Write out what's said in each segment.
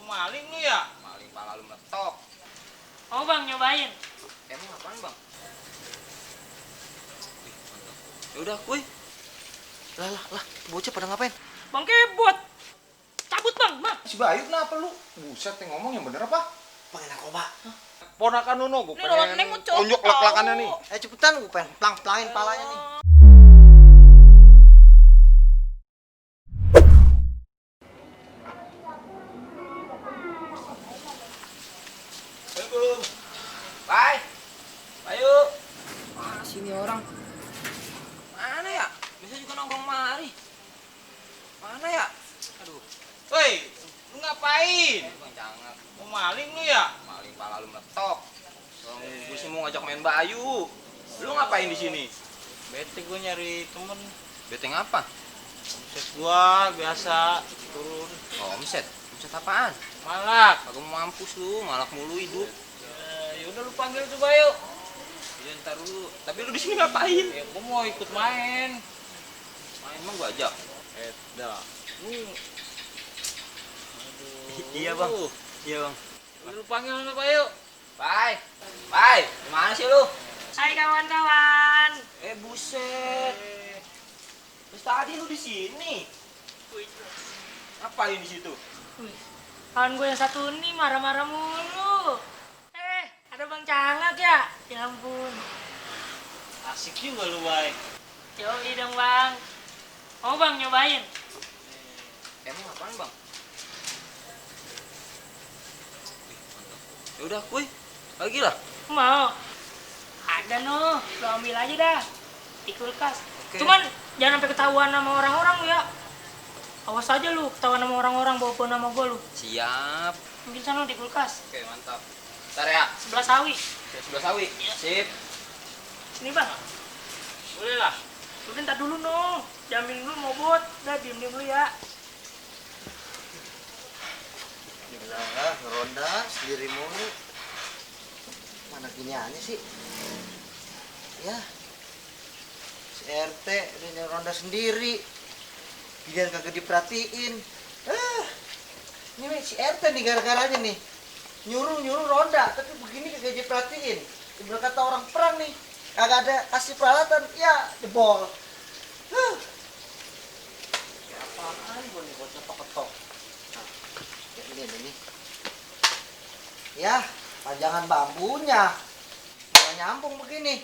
Maling lu ya? Maling pala lu meletok. Oh bang, nyobain. Emang apaan bang? Ya udah, kuy. Lah, bocah pada ngapain? Bang Kebot. Cabut bang, mah. Si Bayu kenapa lu? Buset, ngomong yang bener apa? Pengen narkoba. Ponakan lu gue Ini orang neng mau copot tunjuk lak-lakannya nih. Cepetan, gue pengen pelang-pelangin palanya nih. Assalamualaikum. Bye. Bayu. Mana sini orang? Mana ya? Biasa juga nongkrong mari. Mana ya? Aduh. Woi, lu ngapain? Bang jangan. Mau maling lu ya? Maling pala lu meletok. Gue sih mau ngajak main Bayu. Lu ngapain di sini? Bete gue nyari temen. Bete ngapa? Omset gua biasa turun. Oh, omset. Omset apaan? Malak. Kagak mau mampus lu, malak mulu hidup. Yaudah lu panggil tuh Bayu. Ya ntar dulu. Tapi lu di sini ngapain? Ya gua mau ikut main. Main emang gua ajak. Dah. Iya, Bang. Iya, Bang. Lu panggil lu Bayu. Bye. Bye. Gimana sih lu? Hai kawan-kawan. Buset. Terus tadi lu di sini. Ngapain di situ? Wih, kawan gue yang satu ini marah-marah mulu. Ada Bang Cangak ya? Ya ampun. Asik juga lu, Bay. Yoi dong bang. Mau bang nyobain? Emang apaan, Bang? Ya udah, kuy. Lagi lah. Mau? Ada noh, lo ambil aja dah. Di kulkas. Oke. Cuman jangan sampai ketahuan sama orang-orang lu ya. Awas aja lu ketahuan sama orang-orang bawa nama gue lu. Siap. Ambil sana di kulkas. Oke, mantap. Ntar ya. Sebelah sawi. Oke, sebelah sawi. Sip. Sini bang. Boleh lah. Lu ntar dulu noh. Jamin dulu mau bot. Udah diem-diem dulu ya. Gila, ngeronda sendiri mulu. Mana giniannya sih? Ya, si RT ini ronda sendiri. Biar kagak diperhatiin. Ini si RT nih gara-garanya nih. Nyuruh ronda, tapi begini kagak diperhatiin. Ibarat kata orang perang nih. Kagak ada kasih peralatan, ya jebol. Ya apaan gue nih buat ngetok-ketok. Nah, kayak ini nih. Ya, panjangan bambunya. Malah nyambung begini.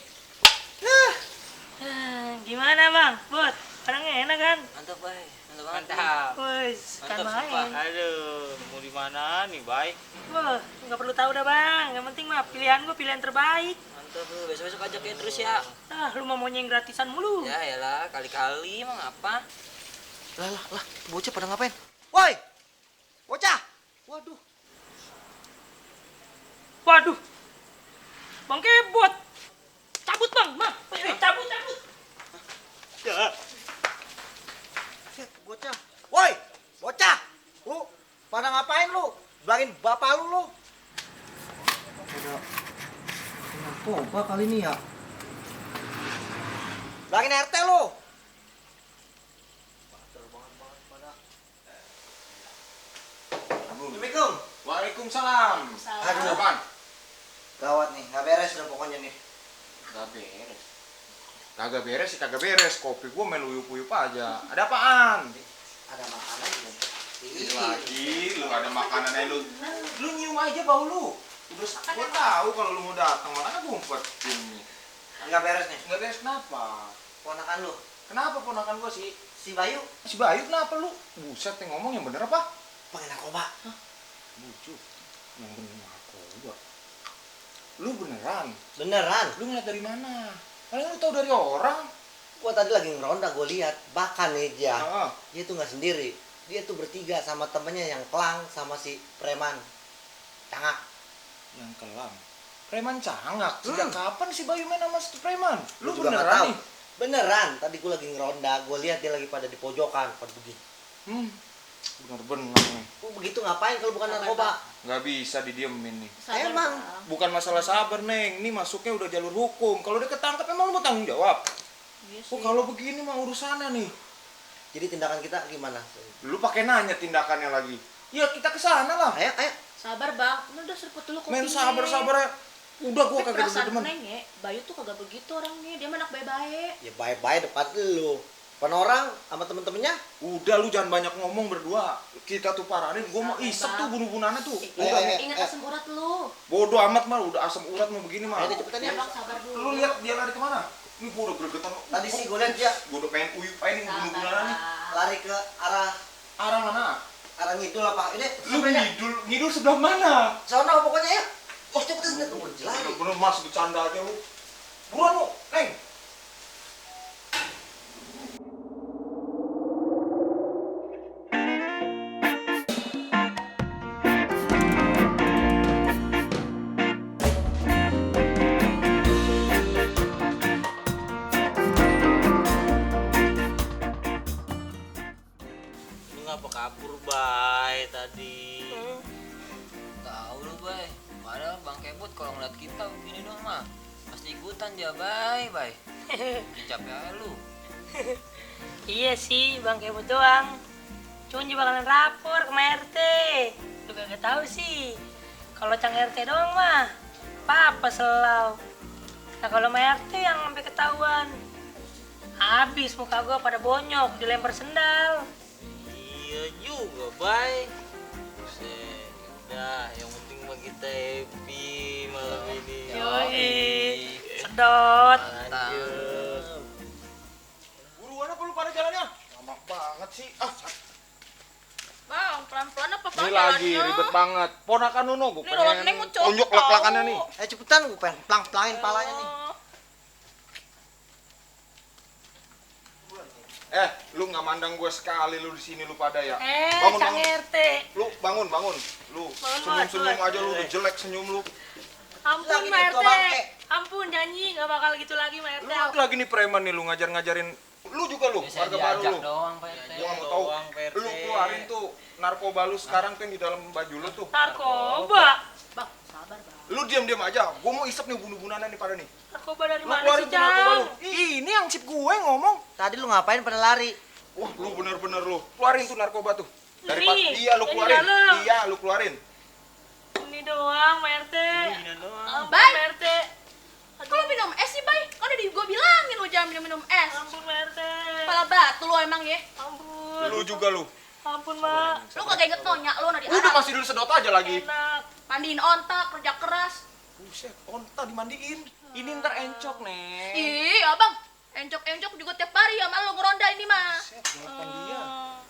Gimana bang? Bot, orangnya enak kan? Mantap, Bay. Mantap banget. Mantap. Wes, kan Mantap, sumpah. main. Aduh, mau di mana nih, Bay? Wah, nggak perlu tahu dah bang. Yang penting mah pilihan gue pilihan terbaik. Mantap lu. Besok-besok ajaknya terus ya. Lu mau maunya yang gratisan mulu. Ya, yalah. Kali-kali emang apa? Lah, bocah pada ngapain? Woi! Bocah! Waduh. Waduh, bang Kebot. Cabut bang, mah. Cabut. Ya. Bocah. Woi! Bocah! Lu pada ngapain lu? Bilangin bapak lu. Ada narkoba kali ini ya. Bilangin RT lu. Assalamualaikum. Waalaikumsalam. Aduh. Apaan? Gawat nih, nggak beres dah pokoknya nih. Gak beres. Kagak beres sih, kagak beres. Kopi gua main uyup-uyup aja. Ada apaan? Ada makanan belum? Ini lagi, lu ada makanan aja lu. Lu nyium aja bau lu. Udah gua tahu kalau lu mau datang, makanya gua umpetin nih. Nggak beres nih. Nggak beres kenapa? Ponakan lu, Kenapa ponakan gua sih? si Bayu, Si Bayu kenapa lu? Buset, yang ngomong yang bener apa? pengen narkoba. Bujuk. Yang bener narkoba. Lu beneran? Beneran? Lu ngeliat dari mana? Paling lu tahu dari orang. Gua tadi lagi ngeronda, gua lihat bahkan nih dia. Heeh. Dia tuh nggak sendiri. Dia tuh bertiga sama temennya yang Kelang sama si preman Cangak. Yang kelam. Preman cangak. Sejak kapan si Bayu main sama si preman? Lu Gua juga nggak beneran tahu. nih? Beneran. Tadi gua lagi ngeronda, gua lihat dia lagi pada di pojokan, pada begini. Bener-bener nih. Gua begitu ngapain kalau bukan narkoba? Nggak bisa didiemin nih. Emang. Bukan masalah sabar, Neng. Ini masuknya udah jalur hukum. Kalau dia ketangkep emang lu mau tanggung jawab? Oh, kalau begini mah urusannya nih. Jadi tindakan kita gimana? Lu pakai nanya tindakannya lagi. Ya kita ke sana lah. Ayo, ayo. Sabar bang, lu udah seruput dulu kopinya. Men sabar-sabar ya. Udah gua Tapi kagak perasaan demen. Neng ya, Bayu tuh kagak begitu orangnya, dia mah anak baik-baik. Ya baik-baik depan lu. Depan orang sama temen-temennya. Udah lu jangan banyak ngomong berdua. Kita tuh paranin, gua mau Sabar, isep Bang. tuh bunuh-bunannya tuh. Ayo, ayo. Ingat asam urat lu. Bodoh amat mah, udah asam urat mah begini mah. Ayo cepetan Ya ya. bang, sabar dulu. Lu lihat dia lari kemana? Ini gua udah gregetan. Tadi sih gue liat dia Gua udah pengen uyup aja nih Sabar, bunuh-bunannya nih. Bang. lari ke arah Arah mana? ngidul apa? Ini Lu ngidul sebelah mana? sana pokoknya ya. Oh cepetan lihat lu lari. Bener-bener mas bercanda aja lu. Buruan lu, Neng. Lu ngapa kabur, Bay, tadi? Tahu lu, Bay. Padahal Bang Kebot kalau ngeliat kita begini dong mah pasti ikutan dia, Bay. Capek aja lu. Iya sih, Bang Kebot doang. Cuman juga bakalan rapor ke RT. Lu kagak tahu sih. Kalau Cang RT doang mah, apa selau. Nah kalau sama RT yang sampai ketahuan, habis muka gua pada bonyok, dilempar sendal. Iya juga, Bay. Buset, udah, yang penting mah kita happy malam ini. Yoi, sedot. Lanjut. Buruan apa lu pada jalannya? Lama banget sih. Ah, Bang, pelan-pelan apa bang ini lagi ribet banget. Ponakan Nuno gua Ini Roland Neng mau copot tunjuk lak-lakannya nih. Ayo cepetan gue pengen pelang-pelangin palanya nih. Lu nggak mandang gue sekali lu di sini lu pada ya. Cang bangun. RT. Lu bangun. Lu senyum-senyum aja lu udah jelek senyum lu. Ampun Lagi Pak nih, RT. tua bangke. Ampun janji nggak bakal gitu lagi Pak RT. Lu lagi nih preman nih lu ngajarin. Lu juga lu, Ya, saya warga baru diajak lu. doang, Pak RT. Gua mau tahu. Doang, Pak RT. Lu keluarin tuh narkoba lu sekarang tuh yang di dalam baju lu tuh. Narkoba. Bang, sabar bang. Lu diam-diam aja. Gua mau isep nih bunuh-bunannya nih pada nih. Narkoba dari Lu mana keluarin sih tuh narkoba lu. Cang? Ini yang chip gue ngomong. Tadi lu ngapain pada lari? Wah, lu bener-bener lu. Keluarin tuh narkoba tuh. Nih, Iya, lu yang di keluarin. dalam. Iya, lu keluarin. Ini doang Pak RT. Ini doang. Ampun Bay. Pak RT. Kok lu minum es sih, Bay? Kan udah gue bilangin lu jangan minum es. Ampun Pak RT. Kepala batu lu emang ya. Ampun. Lu juga lu. Ampun Mak. Lu kagak inget nonyak lu nadi Udah masih dulu sedot aja lagi. Enak. Mandiin ontak, kerja keras. Buset, onta dimandiin. Ini ntar encok, Neng. Ih, abang. Encok-encok juga tiap hari sama lu ngeronda ini mah. Buset, jangan dia.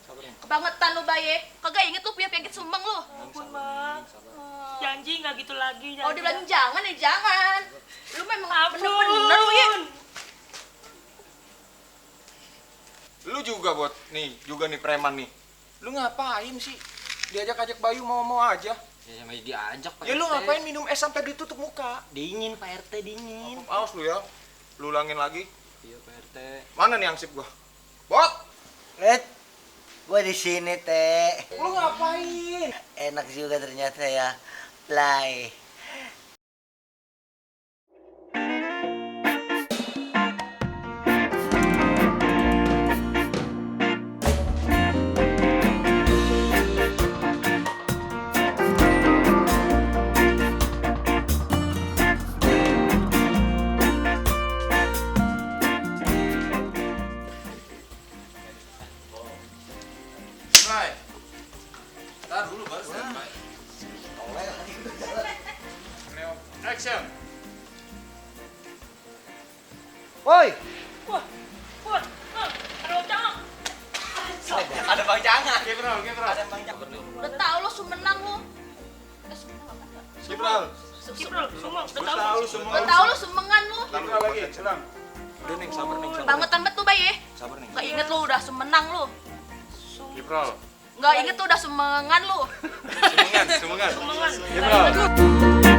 Sabar, Neng. Kebangetan lu, Bay. Kagak inget lu punya penyakit sumeng lu. Ampun Mak. Janji nggak gitu lagi. Kalau janji. dibilangin jangan ya jangan. Lu memang Ampun. bener-bener lu ya. Lu juga buat nih, juga nih preman nih. Lu ngapain sih? Diajak-ajak Bayu mau-mau aja. Ya sama diajak, Pak Ya lu RT. ngapain minum es sampai ditutup muka? Dingin, Pak RT, dingin. Awas lu ya. Lu ulangin lagi. Iya, Pak RT. Mana nih ansip gua? Bot, Lihat, gue di sini teh. lu ngapain? Enak juga ternyata ya, play. Bay. Ntar dulu baru standby. Action. Woi, Wah, wah, ada Om Cang. Ada Bang Jangan. Gibral. Ada Bang Jangan. Udah tahu lu sumenang lu. Sumenang apa enggak? Gibral. Kiprol, semua udah Gua tahu. tahu semua. Udah tahu lu sumengan lu. Gibral lagi, tenang. Udah Neng, sabar Neng, sabar. Bangetan banget tuh, Bay. Sabar Neng. Gak inget lu udah sumenang lu. Gibral. Gak inget tuh udah sumengan lu. Semangat. Semangat. Gibral.